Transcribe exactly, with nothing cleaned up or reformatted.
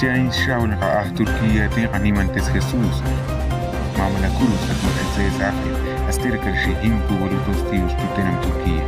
Ain xawil qa aj Turquía, tin qanimantes Jesús. Mamalakurus atun Jesús aje, asterkal xi impu walu dos tiros tu tinam Turquía.